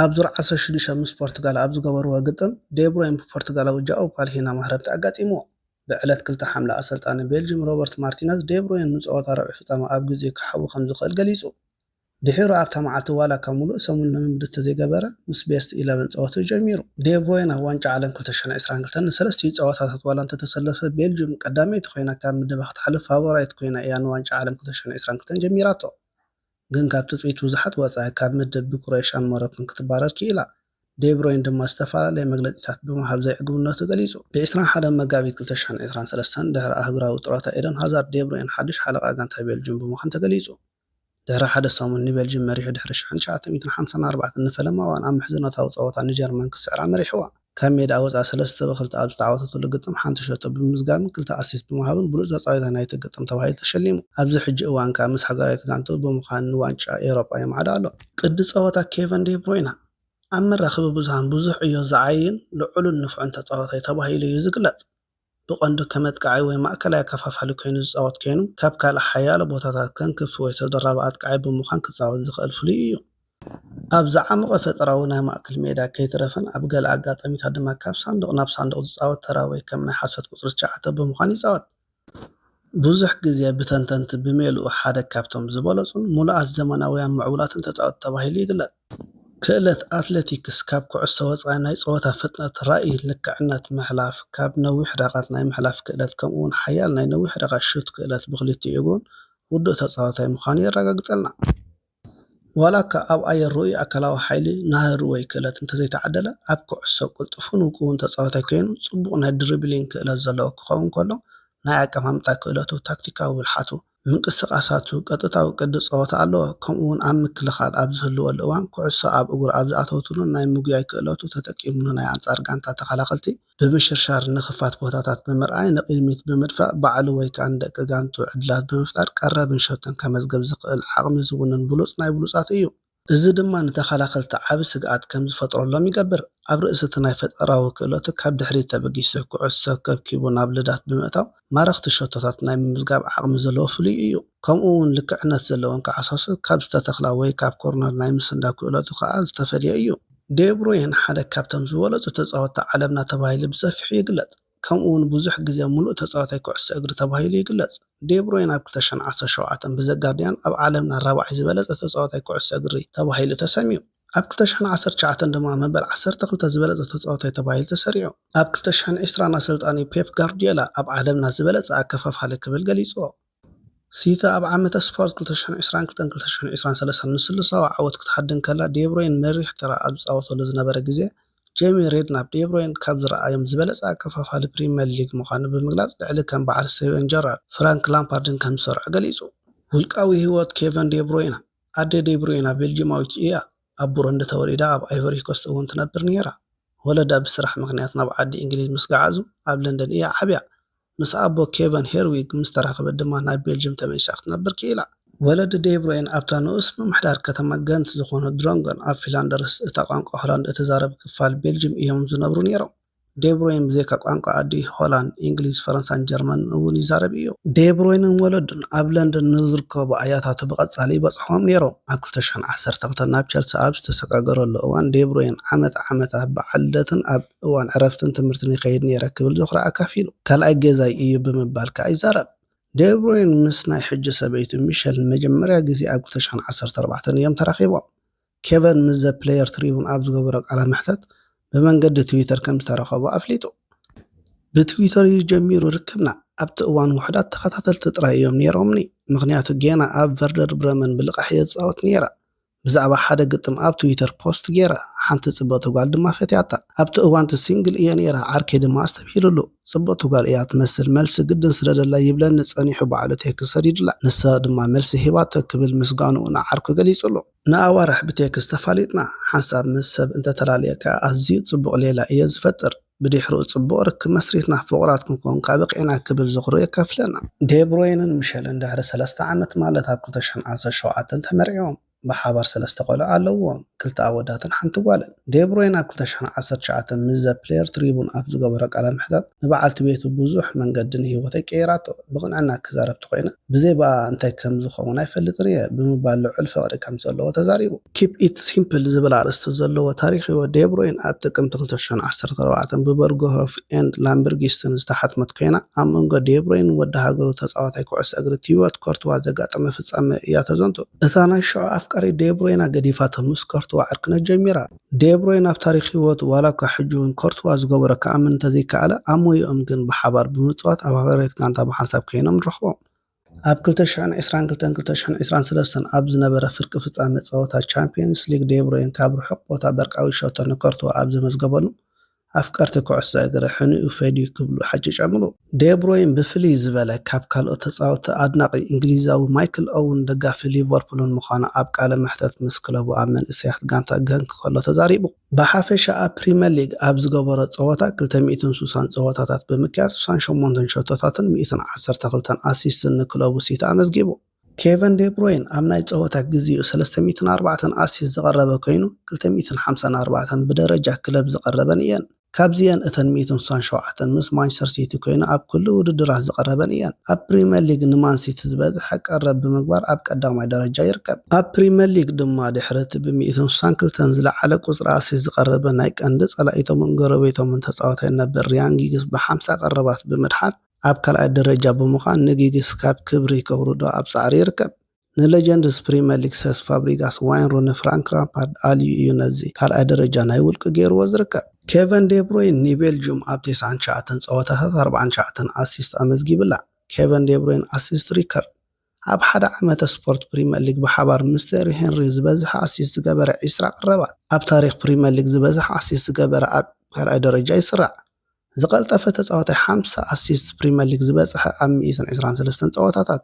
ኣብ ዙር ዓሰርተ ሽዱሽተ ምስ ፖርቱጋል ኣብ ዝገበርዎ ግጥም ዴብሮይን ብፖርቱጋላዊ ጃኦ ፓልሂና ማህረምቲ ኣጋጢምዎ። ብዕለት ክልተ ሓምለ ኣሰልጣኒ ቤልጅም ሮበርት ማርቲነዝ ዴብሮይን ንጸወታ ርብዒ ፍጻመ ኣብ ግዜኡ ክሓዊ ከም ዝኽእል ገሊጹ። ድሒሩ ኣብታ መዓልቲ ዋላ እኳ ምሉእ ሰሙን ልምምድ እንተዘይገበረ ምስ ቤስት ኢለቨን ጸወትኡ ጀሚሩ። ዴብሮይን ኣብ ዋንጫ ዓለም ክልተ ሽሕን ዕስራን ክልተን ንሰለስቲኡ ጸወታታት ዋላ እንተተሰለፈ ቤልጅም ቀዳመይቲ ኮይና ካብ ምድባ ክትሓልፍ ፋቮራይት ኮይና እያ ንዋንጫ ዓለም ክልተ ሽሕን ዕስራን ክልተን ጀሚራቶ። ግን ካብ ትጽቢት ብዙሓት ወጻኢ ካብ ምድብ ብክሮኤሽያን ሞሮኮን ክትባረር ክኢላ። ዴብሮይን ድማ ዝተፈላለየ መግለጺታት ብምሃብ ዘይዕግብነቱ ገሊጹ። ብ ዕስራን ሓደን መጋቢት ክልተ ሽሕን ዕስራን ሰለስተን ድሕሪ ኣህጉራዊ ጥሮታ ኤደን ሃዛርድ ዴብሮይን ሓድሽ ሓለቓ ጋንታ ቤልጅም ብምዃን ተገሊጹ። ድሕሪ ሓደ ሰሙን ንቤልጅም መሪሑ ድሕሪ ሽሕን ትሽዓተ ሚእትን ሓምሳን ኣርባዕተን ንፈለማ እዋን ኣብ ምሕዝነታዊ ጸወታ ንጀርመን ክስዕራ መሪሕዋ። ካብ ሜዳ ወጻኢ ሰለስተ ብ ክልተ ኣብ ዝተዓወተትሉ ግጥም ሓንቲ ሸቶ ብምምዝጋብን ክልተ ኣሲስት ብምሃብን ብሉጽ ተጻዋታይ ናይቲ ግጥም ተባሂሉ ተሸሊሙ። ኣብዚ ሕጂ እዋን ከኣ ምስ ሃገራዊት ጋንትኡ ብምዃን ንዋንጫ ኤውሮጳ ይማዕዶ ኣሎ። ቅዲ ጸወታ ኬቨን ዴብሮይና ኣብ መራኸቢ ብዙሃን ብዙሕ ዕዮ ዝዓይን ልዑልን ንፉዕን ተጻዋታይ ተባሂሉ እዩ ዝግለጽ። ብቐንዱ ከም ኣጥቃዓይ ወይ ማእከላይ ኣከፋፋሊ ኮይኑ ዝጻወት ኮይኑ፣ ካብ ካልእ ሓያሎ ቦታታት ከም ክፍቲ ወይ ተደራቢ ኣጥቃዓይ ብምዃን ክጻወት ዝኽእል ፍሉይ እዩ። ኣብ ዝዓሞቐ ፈጠራዊ ናይ ማእከል ሜዳ ከይተረፈን ኣብ ገለ ኣጋጣሚታት ድማ ካብ ሳንዱቕ ናብ ሳንዱቕ ዝጻወት ተራ ወይ ከም ናይ ሓሶት ቁጽሪ ትሽዓተ ብምዃን ይጻወት። ብዙሕ ግዜ ብተንተንቲ ብሜልኡ ሓደ ካብቶም ዝበለጹን ምሉኣት ዘመናውያን ምዕቡላትን ተጻወትቲ ተባሂሉ ይግለጽ። ክእለት ኣትሌቲክስ ካብ ኩዕሶ ወጻኢ ናይ ጸወታ ፍጥነት፣ ራእይ፣ ልክዕነት፣ ምሕላፍ፣ ካብ ነዊሕ ርሕቀት ናይ ምሕላፍ ክእለት ከምኡውን ሓያል ናይ ነዊሕ ርሕቀት ሹት ክእለት ብክልቲኡ እግሩን ውዱእ ተጻዋታይ ምዃኑ የረጋግጸልና። ዋላ እኳ ኣብ ኣየር ርኡይ ኣካላዊ ሓይሊ፣ ናህሪ ወይ ክእለት እንተዘይተዓደለ፣ ኣብ ኩዕሶ ቅልጡፍን ውቁብን ተጻዋታይ ኮይኑ፣ ጽቡቕ ናይ ድሪብሊንግ ክእለት ዘለዎ ክኸውን ከሎ፣ ናይ ኣቀማምጣ ክእለቱ፣ ታክቲካዊ ብልሓቱ፣ ምንቅስቓሳቱ፣ ቀጥታዊ ቅዲ ጸወታ ኣለዎ። ከምኡውን ኣብ ምክልኻል ኣብ ዝህልወሉ እዋን፣ ኩዕሶ ኣብ እግሩ ኣብ ዝኣተወትሉን ናይ ምጉያይ ክእለቱ ተጠቂሙ ንናይ ኣንጻር ጋንታ ተኸላኸልቲ ብምሽርሻር፣ ንኽፋት ቦታታት ብምርኣይ፣ ንቕድሚት ብምድፋእ፣ ባዕሉ ወይ ከኣ ንደቂ ጋንትኡ ዕድላት ብምፍጣር ቀረብን ሸቶን ከመዝግብ ዝኽእል ዓቕሚ ዝውንን ብሉጽ ናይ ብሉጻት እዩ። እዚ ድማ ንተኸላኸልቲ ዓቢ ስግኣት ከም ዝፈጥረሎም ይገብር። ኣብ ርእሲ እቲ ናይ ፈጠራዊ ክእለቱ፣ ካብ ድሕሪት ተበጊሱ ኩዕሶ ከብኪቡ ናብ ልዳት ብምእታው፣ ማረኽቲ ሸቶታት ናይ ምምዝጋብ ዓቕሚ ዘለዎ ፍሉይ እዩ። ከምኡ እውን ልክዕነት ዘለወን ከዓሳሶት ካብ ዝተተኽላ ወይ ካብ ኮርነር ናይ ምስንዳው ክእለቱ ከኣ ዝተፈልየ እዩ። ዴብሮይን ሓደ ካብቶም ዝበለጹ ተጻወትቲ ዓለምና ተባሂሉ ብሰፊሑ ይግለጽ። ከምኡ እውን ብዙሕ ግዜ ምሉእ ተጻዋታይ ኩዕሶ እግሪ ተባሂሉ ይግለጽ። ዴብሮይን ኣብ ክልተ ሽሕን ዓሰርተ ሸውዓተን ብዘጋርዲያን ኣብ ዓለምና ራብዓይ ዝበለጸ ተጻዋታይ ኩዕሶ እግሪ ተባሂሉ ተሰምዩ። ኣብ ክልተ ሽሕን ዓሰርተ ትሽዓተን ድማ መበል ዓሰርተ ክልተ ዝበለጸ ተጻዋታይ ተባሂሉ ተሰሪዑ። ኣብ ክልተ ሽሕን ዕስራን ኣሰልጣኒ ፔፕ ጋርዲዮላ ኣብ ዓለምና ዝበለጸ ኣከፋፋሊ ክብል ገሊጽዎ። ሲቲ ኣብ ዓመተ ስፖርት ክልተ ሽሕን ዕስራን ክልተን ክልተ ሽሕን ዕስራን ሰለሳን ንስሉሳዊ ዓወት ክትሃድን ከላ፣ ዴብሮይን መሪሕ ተራ ኣብ ዝጻወተሉ ዝነበረ ግዜ፣ ጄሚ ሬድናፕ ዴብሮይን ካብ ዝረኣዮም ዝበለጸ ኣከፋፋሊ ፕሪምየር ሊግ ምዃኑ ብምግላጽ፣ ልዕሊ ከም በዓል ስቴቨን ጀራርድ፣ ፍራንክ ላምፓርድን ከም ዝሰርዖ ገሊጹ። ውልቃዊ ህይወት ኬቨን ዴብሮይና። ኣደ ዴብሮይና ቤልጂማዊት እያ። ኣብ ቡሩንዲ ተወሊዳ ኣብ ኣይቨሪ ኮስት እውን ትነብር ነይራ። ወለዳ ብስራሕ ምኽንያት ናብ ዓዲ እንግሊዝ ምስ ገዓዙ ኣብ ለንደን እያ ዓብያ። ምስ ኣቦ ኬቨን ሄርዊግ ምስ ተራኸበት ድማ ናብ ቤልጅም ተመሊሳ ክትነብር ክኢላ። ወለዲ ዴብሮይን ኣብታ ንኡስ ምምሕዳር ከተማ ገንት ዝኾነት ድሮንገን ኣብ ፊላንደርስ፣ እታ ቋንቋ ሆላንድ እትዛረብ ክፋል ቤልጅም እዮም ዝነብሩ ነይሮም። ዴብሮይን ብዘይካ ቋንቋ ኣዲ ሆላንድ፣ እንግሊዝ፣ ፈረንሳን ጀርመንን እውን ይዛረብ እዩ። ዴብሮይንን ወለዱን ኣብ ለንደን ንዝርከቡ ኣያታቱ ብቐጻሊ ይበጽሕዎም ነይሮም። ኣብ ክልተ ሽሕን ዓሰርተ ክልተን ናብ ቸልሲ ኣብ ዝተሰጋገረሉ እዋን፣ ዴብሮይን ዓመት ዓመት ኣብ በዓል ልደትን ኣብ እዋን ዕረፍትን ትምህርትን ይኸይድ ነይረ ክብል ዝኽሪ ኣካፊሉ። ካልኣይ ገዛይ እዩ ብምባል ከኣ ይዛረብ። ዴብሮይን ምስ ናይ ሕጂ ሰበይቱ ሚሸል ንመጀመርያ ግዜ ኣብ ክልተ ሽሕን ዓሰርተ ኣርባዕተን እዮም ተራኺቦም። ኬቨን ምስ ዘ ፕሌየር ትሪቡን ኣብ ዝገበሮ ቃለ መሕተት፣ ብመንገዲ ትዊተር ከም ዝተረኸቡ ኣፍሊጡ። "ብትዊተር እዩ ጀሚሩ ርክብና። ኣብቲ እዋን ውሑዳት ተኸታተልቲ ጥራይ እዮም ነይሮምኒ፣ ምኽንያቱ ጌና ኣብ ቨርደር ብረመን ብልቓሕ እየ ዝጻወት ነይረ። ብዛዕባ ሓደ ግጥም ኣብ ትዊተር ፖስት ገይረ፣ ሓንቲ ጽብቕቲ ጓል ድማ ፈትያታ። ኣብቲ እዋንቲ ሲንግል እየ ነይረ፣ ዓርከይ ድማ ኣስተብሂሉሉ። ጽብቕቲ ጓል እያ ትመስል፣ መልሲ ግድን ስደደላ ይብለኒ ጸኒሑ ባዕሉ ቴክስት ሰዲዱላ። ንሳ ድማ መልሲ ሂባቶ" ክብል ምስጋንኡ ንዓርኩ ገሊጹሉ። "ንኣዋርሕ ብቴክስት ተፋሊጥና፣ ሓንሳብ ምስ ሰብ እንተተላለየ ከኣ ኣዝዩ ጽቡቕ ሌላ እየ ዝፈጥር። ብድሕሪኡ ጽቡቕ ርክብ መስሪትና፣ ፍቑራት ክንከውን ከኣ በቒዕና" ክብል ዝኽሩ የካፍለና። ዴብሮይንን ሚሸልን ድሕሪ ሰለስተ ዓመት፣ ማለት ኣብ ክልተ ሽሕን ዓሰርተ ሸውዓተን ተመርዕዮም። ብሓባር ሰለስተ ቆልዑ ኣለውዎም፣ ክልተ ኣወዳትን ሓንቲ ጓልን። ዴብሮይን ኣብ ክልተ ሽሕን ዓሰርተ ትሽዓተን ምስ ዘ ፕሌየር ትሪቡን ኣብ ዝገበሮ ቃለ መሕተት፣ ንበዓልቲ ቤቱ "ብዙሕ መንገዲ ንህይወተይ ቀይራቶ፣ ብቕንዕና ክዛረብ ተኾይነ፣ ብዘይ ብኣ እንታይ ከም ዝኸውን ኣይፈልጥን እየ" ብምባል ልዑል ፍቕሪ ከም ዘለዎ ተዛሪቡ። ኪፕ ኢት ሲምፕል ዝብል ኣርእስቲ ዘለዎ ታሪኽ ህይወት ዴብሮይን ኣብ ጥቅምቲ ክልተ ሽሕን ዓሰርተ ኣርባዕተን ብበርግሆፍ ኤንድ ላምበርጊስትን ዝተሓትመት ኮይና፣ ኣብ መንጎ ዴብሮይን ወዲ ሃገሩ ተጻዋታይ ኩዕሶ እግሪ ቲቦት ኮርትዋ ዘጋጠመ ፍጻመ እያ ተዘንቱ። እታ ናይ ሽዑ ኣፍቃሪት ዴብሮይና ገዲፋቶ ምስ ኮርትዋ ዕርክነት ጀሚራ። ዴብሮይን ኣብ ታሪኽ ህይወቱ፣ ዋላ እኳ ሕጂ እውን ኮርትዋ ዝገበሮ ክኣምን እንተዘይከኣለ፣ ኣብ ሞያኦም ግን ብሓባር ብምጽዋት ኣብ ሃገራዊት ጋንታ ብሓንሳብ ኮይኖም ንረኽቦም። ኣብ ክልተ ሽሕን ዕስራን ክልተን ክልተ ሽሕን ዕስራን ሰለስተን ኣብ ዝነበረ ፍርቂ ፍጻመ ጸወታ ቻምፕዮንስ ሊግ፣ ዴብሮይን ካብ ርሑቕ ቦታ በርቃዊ ሸቶ ንኮርትዋ ኣብ ዘመዝገበሉ፣ ኣፍቀርቲ ኩዕሶ እግሪ ሕንኡ ፈድዩ ክብሉ ሓጭጨምሉ። ዴብሮይን ብፍልይ ዝበለ፣ ካብ ካልኦት ተጻወትቲ ኣድናቒ እንግሊዛዊ ማይክል ኦውን ደጋፊ ሊቨርፑልን ምዃኑ ኣብ ቃለ መሕተት ምስ ክለቡ ኣብ መንእሰያት ጋንታ ገንክ ከሎ ተዛሪቡ። ብሓፈሻ ኣብ ፕሪመር ሊግ ኣብ ዝገበሮ ጸወታ ክልተ ሚእትን ስሳን ጸወታታት ብምክያድ ስሳን ሸሞንተን ሸቶታትን ሚእትን ዓሰርተ ክልተን ኣሲስትን ንክለቡ ሲቲ ኣመዝጊቡ። ኬቨን ዴብሮይን ኣብ ናይ ጸወታ ግዜኡ ሰለስተ ሚእትን ኣርባዕተን ኣሲስት ዘቐረበ ኮይኑ፣ ክልተ ሚእትን ሓምሳን ኣርባዕተን ብደረጃ ክለብ ዝቐረበን እየን። ካብዚኤን እተን ሚእትን ስሳን ሸውዓተን ምስ ማንቸስተር ሲቲ ኮይኑ ኣብ ኩሉ ውድድራት ዝቐረበን እየን። ኣብ ፕሪመር ሊግ ንማን ሲቲ ዝበዝሐ ቀረብ ብምግባር ኣብ ቀዳማይ ደረጃ ይርከብ። ኣብ ፕሪመር ሊግ ድማ ድሕሪ እቲ ብሚእትን ስሳን ክልተን ዝለዓለ ቁጽሪ ኣሲስት ዝቐረበ ናይ ቀንዲ ጸላኢቶምን ጎረቤቶምን ተጻዋታይ ነበር ሪያን ጊግስ ብሓምሳ ቀረባት ብምድሓን ኣብ ካልኣይ ደረጃ ብምዃን ንጊግስ ካብ ክብሪ ከውርዶ ኣብ ጻዕሪ ይርከብ። ንሌጀንድስ ፕሪመር ሊግ ሰስ ፋብሪጋስ፣ ዋይን ሩኒ፣ ፍራንክ ላምፓርድ ኣልዩ እዩ ነዚ ካልኣይ ደረጃ ናይ ውልቂ ገይርዎ ዝርከብ። ኬቨን ዴብሮይን ንቤልጅዩም ኣብ ተስዓን ትሽዓተን ጸወታታት ኣርባዓን ትሽዓተን ኣሲስት ኣመዝጊብላ። ኬቨን ዴብሮይን ኣሲስት ሪከርድ። ኣብ ሓደ ዓመተ ስፖርት ፕሪመር ሊግ ብሓባር ምስ ቴሪ ሄንሪ ዝበዝሐ ኣሲስት ዝገበረ ዒስራ ቀረባት። ኣብ ታሪኽ ፕሪመር ሊግ ዝበዝሐ ኣሲስት ዝገበረ ኣብ ካልኣይ ደረጃ ይስራዕ። ዝቐልጠፈ ተጻዋታይ ሓምሳ ኣሲስት ፕሪመር ሊግ ዝበጽሐ ኣብ ሚእትን ዕስራን ሰለስተን ጸወታታት።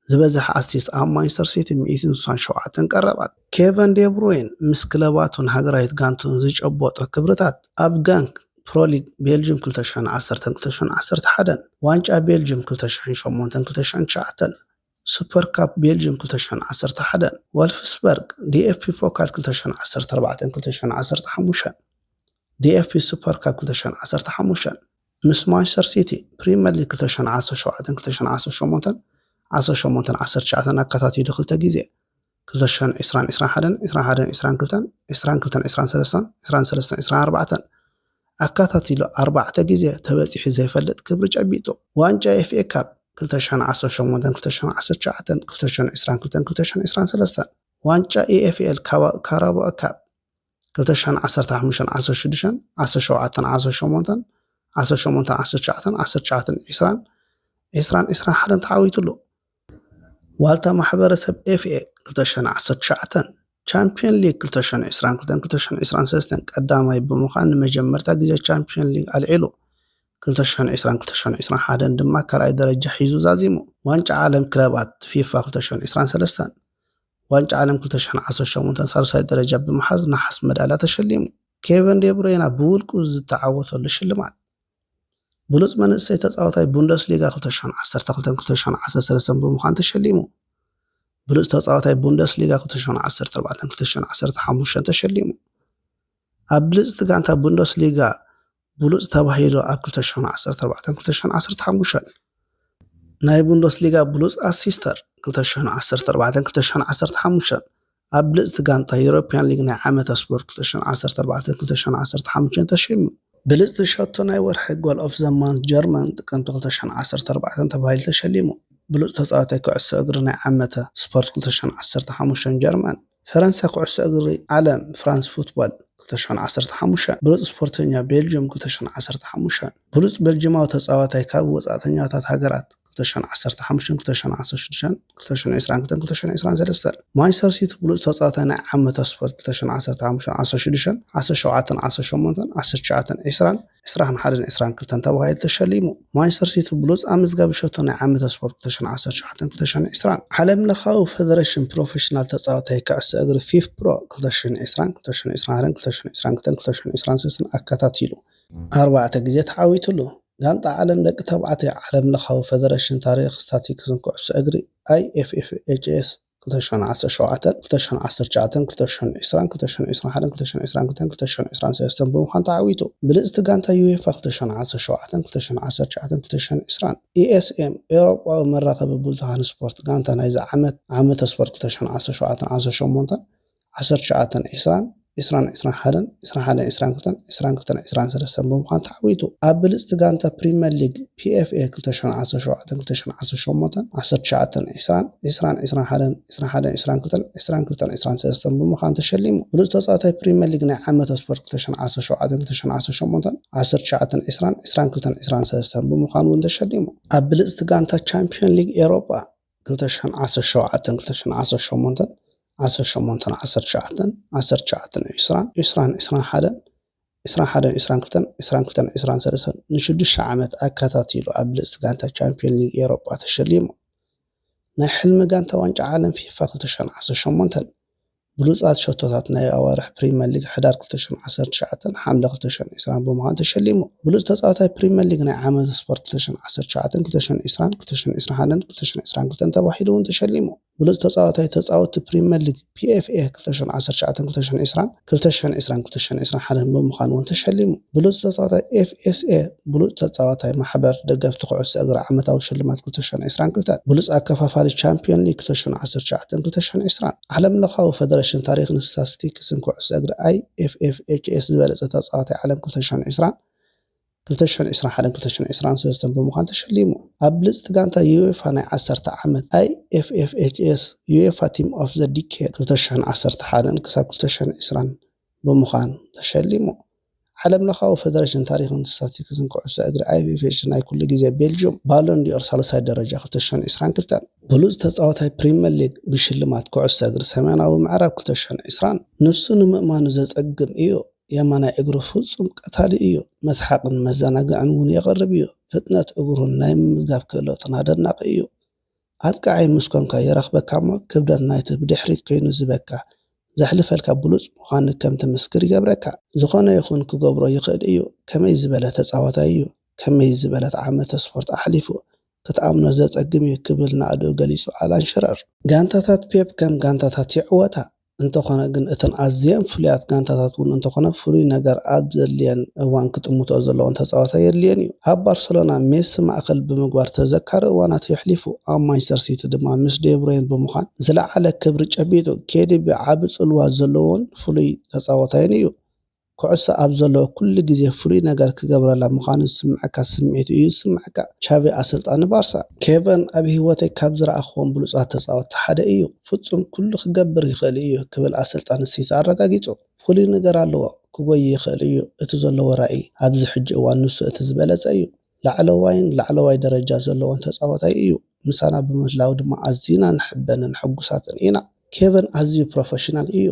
ዝበዝሐ ኣሲስት ኣብ ማንቸስተር ሲቲ ሚእትን ስሳን ሸውዓተን ቀረባት። ኬቨን ዴብሮይን ምስ ክለባቱን ሃገራዊት ጋንቱን ዝጨበጦ ክብርታት፣ ኣብ ጋንክ ፕሮ ሊግ ቤልጅም ክልተ ሽሕን ዓሰርተን ክልተ ሽሕን ዓሰርተ ሓደን፣ ዋንጫ ቤልጅም ክልተ ሽሕን ሸሞንተን ክልተ ሽሕን ትሽዓተን፣ ሱፐር ካፕ ቤልጅም ክልተ ሽሕን ዓሰርተ ሓደን፣ ወልፍስበርግ ዲኤፍቢ ፖካል ክልተ ሽሕን ዓሰርተ ኣርባዕተን ክልተ ሽሕን ዓሰርተ ሓሙሽተን፣ ዲኤፍቢ ሱፐር ካፕ ክልተ ሽሕን ዓሰርተ ሓሙሽተን፣ ምስ ማንቸስተር ሲቲ ፕሪመር ሊግ ክልተ ሽሕን ዓሰርተ ሸውዓተን ክልተ ሽሕን ዓሰርተ ሸሞንተን፣ ዓሰርተ ሸሞንተን ዓሰርተ ትሽዓተን ኣከታቲሉ ክልተ ግዜ፣ ክልተ ሽሕን ዕስራን ዕስራን ሓደን፣ ዕስራን ሓደን ዕስራን ክልተን፣ ዕስራን ክልተን ዕስራን ሰለስተን፣ ዕስራን ሰለስተን ዕስራን ኣርባዕተን ኣካታቲሉ ኣርባዕተ ግዜ ተበጺሑ ዘይፈልጥ ክብሪ ጨቢጡ። ዋንጫ ኤፍ ኤ ካፕ ክልተ ሽሕን ዓሰርተ ሸሞንተን፣ ክልተ ሽሕን ዓሰርተ ትሽዓተን፣ ክልተ ሽሕን ዕስራን ክልተን፣ ክልተ ሽሕን ዕስራን ሰለስተን። ዋንጫ ኢ ኤፍ ኤል ካባ-፣ ካራባኦ ካፕ ክልተ ሽሕን ዓሰርተ ሓሙሽተን፣ ዓሰርተ ሽዱሽተን፣ ዓሰርተ ሸውዓተን፣ ዓሰርተ ሸሞንተን፣ ዓሰርተ ሸሞንተን፣ ዓሰርተ ትሽዓተን፣ ዓሰርተ ትሽዓተን፣ ዕስራን፣ ዕስራን፣ ዕስራን ሓደን ተዓዊቱ ኣሎ። ዋልታ ማሕበረሰብ ኤፍ ኤ ክልተ ሽሕን ዓሰርተ ትሽዓተን፣ ቻምፒዮን ሊግ ክልተ ሽሕን ዕስራን ክልተን፣ ክልተ ሽሕን ዕስራን ሰለስተን ቀዳማይ ብምዃን ንመጀመርታ ግዜ ቻምፒዮን ሊግ ኣልዒሉ። ክልተ ሽሕን ዕስራን፣ ክልተ ሽሕን ዕስራን ሓደን ድማ ካልኣይ ደረጃ ሒዙ ዛዚሙ። ዋንጫ ዓለም ክለባት ፊፋ ክልተ ሽሕን ዕስራን ሰለስተን፣ ዋንጫ ዓለም ክልተ ሽሕን ዓሰርተ ሸሞንተን ሳልሳይ ደረጃ ብምሓዝ ነሓስ መዳልያ ተሸሊሙ። ኬቨን ዴብሮይና ብውልቁ ዝተዓወተሉ ሽልማት። ብሉጽ መንእሰይ ተጻዋታይ ቡንደስሊጋ ክልተ ሽሕን ዓሰርተ ክልተን ክልተ ሽሕን ዓሰርተ ሰለስተን ብምዃን ተሸሊሙ። ብሉጽ ተጻዋታይ ቡንደስሊጋ ክልተ ሽሕን ዓሰርተ ኣርባዕተን ክልተ ሽሕን ዓሰርተ ሓሙሽተን ተሸሊሙ። ኣብ ብልጽቲ ጋንታ ቡንደስሊጋ ብሉጽ ተባሂሉ ኣብ ክልተ ሽሕን ዓሰርተ ኣርባዕተን ክልተ ሽሕን ዓሰርተ ሓሙሽተን፣ ናይ ቡንደስሊጋ ብሉጽ ኣሲስተር ክልተ ሽሕን ዓሰርተ ኣርባዕተን ክልተ ሽሕን ዓሰርተ ሓሙሽተን፣ ኣብ ብልጽቲ ጋንታ ዩሮፕያን ሊግ ናይ ዓመተ ስፖርት ክልተ ሽሕን ዓሰርተ ኣርባዕተን ክልተ ሽሕን ዓሰርተ ሓሙሽተን ተሸይሙ። ብልጽቲ ሸቶ ናይ ወርሒ ጎል ኦፍ ዘ ማንት ጀርመን ጥቅምቲ ክልተ ሽሕን ዓሰርተ ኣርባዕተን ተባሂሉ ተሸሊሙ። ብሉጽ ተጻዋታይ ኩዕሶ እግሪ ናይ ዓመተ ስፖርት ክልተ ሽሕን ዓሰርተ ሓሙሽተን ጀርመን። ፈረንሳ ኩዕሶ እግሪ ዓለም ፍራንስ ፉትቦል ክልተ ሽሕን ዓሰርተ ሓሙሽተን። ብሉጽ ስፖርተኛ ቤልጅየም ክልተ ሽሕን ዓሰርተ ሓሙሽተን። ብሉጽ ቤልጅማዊ ተጻዋታይ ካብ ወጻእተኛታት ሃገራት ክልተ ሽሕን ዓሰርተ ሓሙሽተን፣ ክልተ ሽሕን ዓሰርተ ሽዱሽተን፣ ክልተ ሽሕን ዕስራን ክልተን፣ ክልተ ሽሕን ዕስራን ሰለስተን። ማንቸስተር ሲቲ ብሉጽ ተጻዋታይ ናይ ዓመተ ስፖርት ክልተ ሽሕን ዓሰርተ ሓሙሽተን፣ ዓሰርተ ሽዱሽተን፣ ዓሰርተ ሸውዓተን፣ ዓሰርተ ሸሞንተን፣ ዓሰርተ ትሽዓተን፣ ዕስራን፣ ዕስራን ሓደን፣ ዕስራን ክልተን ተባሂሉ ተሸሊሙ። ማንቸስተር ሲቲ ብሉጽ ኣመዝጋቢ ሸቶ ናይ ዓመተ ስፖርት ክልተ ሽሕን ዓሰርተ ሸውዓተን፣ ክልተ ሽሕን ዕስራን። ዓለም ለኻዊ ፈደረሽን ፕሮፌሽናል ተጻዋታይ ኩዕሶ እግሪ ፊፍ ፕሮ ክልተ ሽሕን ዕስራን፣ ክልተ ሽሕን ዕስራን ሓደን፣ ክልተ ሽሕን ዕስራን ክልተን፣ ክልተ ሽሕን ዕስራን ሰለስተን ኣካታቲሉ ኣርባዕተ ግዜ ተዓዊትሉ። ጋንታ ዓለም ደቂ ተባዕትዮ ዓለም ለኻዊ ፈደረሽን ታሪኽ ስታቲክስን ኩዕሶ እግሪ ኣይ ኤፍ ኤፍ ኤች ኤስ ክልተ ሽሕን ዓሰርተ ሸውዓተን፣ ክልተ ሽሕን ዓሰርተ ትሽዓተን፣ ክልተ ሽሕን ዕስራን፣ ክልተ ሽሕን ዕስራን ሓደን፣ ክልተ ሽሕን ዕስራን ክልተን፣ ክልተ ሽሕን ዕስራን ሰለስተን ብምዃን ተዓዊቱ። ብልጽቲ ጋንታ ዩኤፋ ክልተ ሽሕን ዓሰርተ ሸውዓተን፣ ክልተ ሽሕን ዓሰርተ ትሽዓተን፣ ክልተ ሽሕን ዕስራን። ኢ ኤስ ኤም፣ ኤውሮጳዊ መራኸቢ ብዙሃን ስፖርት፣ ጋንታ ናይዚ ዓመት፣ ዓመተ ስፖርት ክልተ ሽሕን ዓሰርተ ሸውዓተን፣ ዓሰርተ ሸሞንተን፣ ዓሰርተ ትሽዓተን፣ ዕስራን፣ ዕስራን፣ ዕስራን ሓደን፣ ዕስራን ሓደን፣ ዕስራን ክልተን፣ ዕስራን ክልተን፣ ዕስራን ሰለስተን ብምዃን ተዓዊቱ። ኣብ ብልጽቲ ጋንታ ፕሪመር ሊግ ፒ ኤፍ ኤ ክልተ ሽሕን ዓሰርተ ሸውዓተን፣ ክልተ ሽሕን ዓሰርተ ሸሞንተን፣ ዓሰርተ ትሽዓተን፣ ዕስራን፣ ዕስራን፣ ዕስራን ሓደን፣ ዕስራን ሓደን፣ ዕስራን ክልተን፣ ዕስራን ክልተን፣ ዕስራን ሰለስተን ብምዃን ተሸሊሙ። ብሉጽ ተጻዋታይ ፕሪመር ሊግ ናይ ዓመተ ስፖርት ክልተ ሽሕን ዓሰርተ ሸውዓተን፣ ክልተ ሽሕን ዓሰርተ ሸሞንተን፣ ዓሰርተ ትሽዓተን፣ ዕስራን፣ ዕስራን ክልተን፣ ዕስራን ሰለስተን ብምዃን እውን ተሸሊሙ። ኣብ ብልጽቲ ጋንታ ቻምፒዮን ሊግ ኤውሮጳ ክልተ ሽሕን ዓሰርተ ሸውዓተን፣ ክልተ ሽሕን ዓሰርተ ሸሞንተን፣ ዓሰርተ ሸሞንተን፣ ዓሰርተ ትሽዓተን፣ ዓሰርተ ትሽዓተን፣ ዕስራን፣ ዕስራን፣ ዕስራን ሓደን፣ ዕስራን ሓደን፣ ዕስራን ክልተን፣ ዕስራን ክልተን፣ ዕስራን ሰለስተን ንሽዱሽተ ዓመት ኣከታቲሉ ኣብ ብልጽቲ ጋንታ ቻምፒዮን ሊግ ኤውሮጳ ተሸሊሙ። ናይ ሕልሚ ጋንታ ዋንጫ ዓለም ፊፋ ክልተ ሽሕን ዓሰርተ ሸሞንተን ብሉጻት ሸቶታት ናይ ኣዋርሕ ፕሪመር ሊግ ሕዳር ክልተ ሽሕን ዓሰርተ ትሽዓተን፣ ሓምለ ክልተ ሽሕን ዕስራን ብምዃን ተሸሊሙ። ብሉጽ ተጻዋታይ ፕሪመር ሊግ ናይ ዓመት ስፖርት ክልተ ሽሕን ዓሰርተ ትሽዓተን፣ ክልተ ሽሕን ዕስራን፣ ክልተ ሽሕን ዕስራን ሓደን፣ ክልተ ሽሕን ዕስራን ክልተን ተባሂሉ እውን ተሸሊሙ። ብሉጽ ተጻዋታይ ተጻወትቲ ፕሪመር ሊግ ፒ ኤፍ ኤ ክልተ ሽሕን ዓሰርተ ትሽዓተን፣ ክልተ ሽሕን ዕስራን፣ ክልተ ሽሕን ዕስራን፣ ክልተ ሽሕን ዕስራን ሓደን ብምዃን እውን ተሸሊሙ። ብሉጽ ተጻዋታይ ኤፍ ኤስ ኤ፣ ብሉጽ ተጻዋታይ ማሕበር ደገፍቲ ኩዕሶ እግሪ ዓመታዊ ሽልማት ክልተ ሽሕን ዕስራን ክልተን፣ ብሉጽ ኣከፋፋሊ ቻምፒዮን ሊግ ክልተ ሽሕን ዓሰርተ ትሽዓተን፣ ክልተ ሽሕን ዕስራን። ዓለም ለኻዊ ፈደረሽን ታሪኽን ስታቲስቲክስን ኩዕሶ እግሪ ኣይ ኤፍ ኤፍ ኤች ኤስ ዝበለጸ ተጻዋታይ ዓለም ክልተ ሽሕን ዕስራን፣ ክልተ ሽሕን ዕስራን ሓደን፣ ክልተ ሽሕን ዕስራን ሰለስተን ብምዃን ተሸሊሙ። ኣብ ብልጽቲ ጋንታ ዩኤፋ ናይ ዓሰርተ ዓመት ኣይ ኤፍ ኤፍ ኤች ኤስ ዩኤፋ ቲም ኦፍ ዘ ዲኬድ ክልተ ሽሕን ዓሰርተ ሓደን ክሳብ ክልተ ሽሕን ዕስራን ብምዃን ተሸሊሙ። ዓለም ለኻዊ ፈደረሽን ታሪኽን ስታቲስቲክስን ኩዕሶ እግሪ ኣይ ኤፍ ኤፍ ኤች ናይ ኩሉ ግዜ ቤልጅየም ባሎን ዲኦር ሳልሳይ ደረጃ ክልተ ሽሕን ዕስራን ክልተን። ብሉጽ ተጻዋታይ ፕሪመር ሊግ ብሽልማት ኩዕሶ እግሪ ሰሜናዊ ምዕራብ ክልተ ሽሕን ዕስራን። ንሱ ንምእማኑ ዘጸግም እዩ። የማናይ እግሩ ፍጹም ቀታሊ እዩ። መስሓቕን መዘናግዕን እውን የቕርብ እዩ። ፍጥነት እግሩን ናይ ምምዝጋብ ክእለቱን ኣደናቒ እዩ። ኣጥቃዓይ ምስ ኮንካ ይረኽበካ እሞ ክብደት ናይቲ ብድሕሪት ኮይኑ ዝበካ ዘሕልፈልካ ብሉጽ ምዃኑ ከም ትምስክር ይገብረካ። ዝኾነ ይኹን ክገብሮ ይኽእል እዩ። ከመይ ዝበለ ተጻዋታይ እዩ። ከመይ ዝበለት ዓመተ ስፖርት ኣሕሊፉ። ክትኣምኖ ዘጸግም እዩ ክብል ናእድኡ ገሊጹ ኣላን ሽረር። ጋንታታት ፔፕ ከም ጋንታታት ይዕወታ። እንተኾነ ግን እተን ኣዝየን ፍሉያት ጋንታታት እውን እንተኾነ ፍሉይ ነገር ኣብ ዘድልየን እዋን ክጥምቶ ዘለዎን ተጻዋታይ የድልየን እዩ። ኣብ ባርሰሎና ሜሲ ማእከል ብምግባር ተዘካሪ እዋናት የሕሊፉ። ኣብ ማንቸስተር ሲቲ ድማ ምስ ዴብሮይን ብምዃን ዝለዓለ ክብሪ ጨቢጡ። ኬዲቢ ዓቢ ጽልዋ ዘለዎን ፍሉይ ተጻዋታይን እዩ። ኩዕሶ ኣብ ዘለዎ ኩሉ ግዜ ፍሉይ ነገር ክገብረላ ምዃኑ ዝስምዐካ ስምዒት እዩ ዝስምዐካ። ቻቪ ኣሰልጣኒ ባርሳ። ኬቨን ኣብ ህይወተይ ካብ ዝረኣኽዎም ብሉጻት ተጻወትቲ ሓደ እዩ። ፍጹም ኩሉ ክገብር ይኽእል እዩ ክብል ኣሰልጣኒ ሲቲ ኣረጋጊጹ። ፍሉይ ነገር ኣለዎ። ክጎይ ይኽእል እዩ። እቲ ዘለዎ ራእይ ኣብዚ ሕጂ እዋን ንሱ እቲ ዝበለጸ እዩ። ላዕለዋይን ላዕለዋይ ደረጃ ዘለዎን ተጻዋታይ እዩ። ምሳና ብምህላው ድማ ኣዚና ንሕበንን ሕጉሳትን ኢና። ኬቨን ኣዝዩ ፕሮፌሽናል እዩ።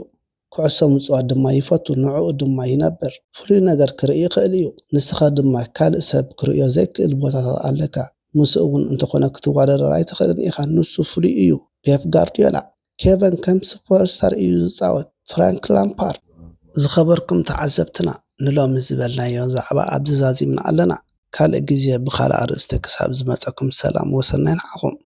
ኩዕሶ ምጽዋት ድማ ይፈቱ፣ ንዕኡ ድማ ይነብር። ፍሉይ ነገር ክርኢ ይኽእል እዩ። ንስኻ ድማ ካልእ ሰብ ክርእዮ ዘይክእል ቦታታት ኣለካ። ምስኡ እውን እንተኾነ ክትወዳደር ኣይትኽእልን ኢኻ። ንሱ ፍሉይ እዩ። ፔፕ ጋርዲዮላ። ኬቨን ከም ሱፐርስታር እዩ ዝጻወት። ፍራንክ ላምፓርድ። ዝኸበርኩም ተዓዘብትና፣ ንሎሚ ዝበልናዮ ዛዕባ ኣብዚ ዛዚምና ኣለና። ካልእ ግዜ ብኻልእ ኣርእስቲ ክሳብ ዝመጸኩም ሰላም ወሰናይ ንዓኹም።